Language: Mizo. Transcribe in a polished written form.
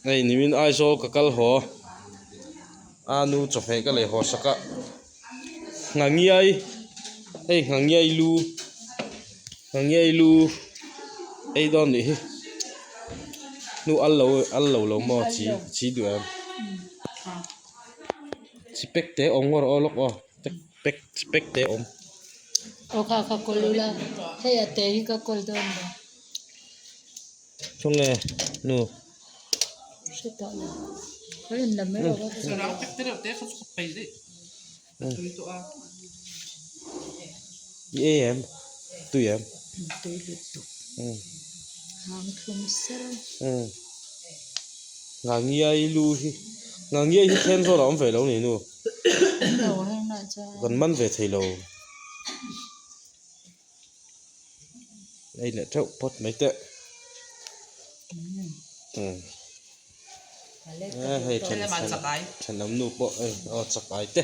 Hei nimin Aizawl ka kal haw a nu chawhmeh ka lei haw sak a Nghangiai hei Nghangiai lu Nghangiai lu ei dawn nih hi hnu al lo al lo lo maw chi chi duh em chi pek te awm ngawr aw lawk aw pek pek chi pek te awm. Aw kha ka kawl ula hei a te hi ka kawl dawn lo. Thunge nu. Hre tawh lo. Ka en lam mai lo ka I ei em? Tui em? Tui lutuk. Hang thlum ser. Ngangiai lu hi Ngangiai hi then zawt a awm ve lo ni nu. Kan man ve thei lo. Ei leh theuh phawt mai teh umm hei then thenawm nu pawh hei aw chak ai te